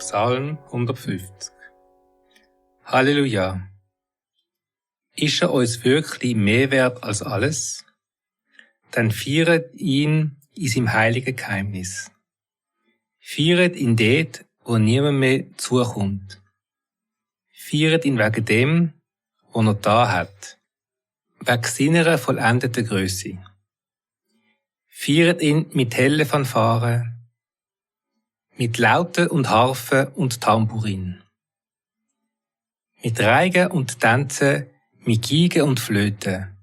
Psalm 150. Halleluja! Ist er uns wirklich mehr wert als alles? Dann feiert ihn in seinem heiligen Geheimnis. Feiert ihn dort, wo niemand mehr zukommt. Feiert ihn wegen dem, was er da hat. Wegen seiner vollendeten Grösse. Feiert ihn mit hellen Fanfaren, mit Lauten und Harfen und Tambourin. Mit Reigen und Tänzen, mit Geigen und Flöten.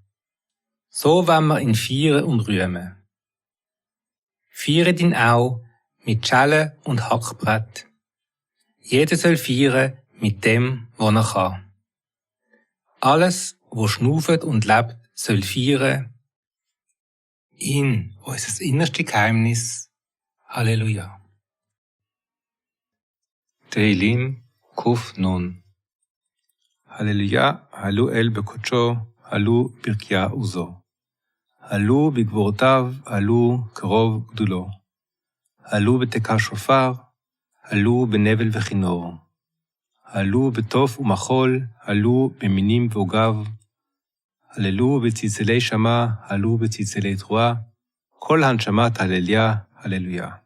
So wollen wir ihn feiern und rühmen. Feiert ihn auch mit Schellen und Hackbrett. Jeder soll feiern mit dem, was er kann. Alles, was schnauft und lebt, soll feiern. Ihn, unser innerstes Geheimnis. Halleluja. תהילים קנ. הללויה, הלו אל בקודשו, הלו ברכיה עוזו. הלו בגבורותיו, הלו קרוב גדולו. הלו בתקע שופר, הלו בנבל וכינור. הלו בתוף ומחול, הלו במינים ועוגב. הללו בצלצלי שמע, הלו בצלצלי תרועה. כל הנשמת הלליה, הללויה.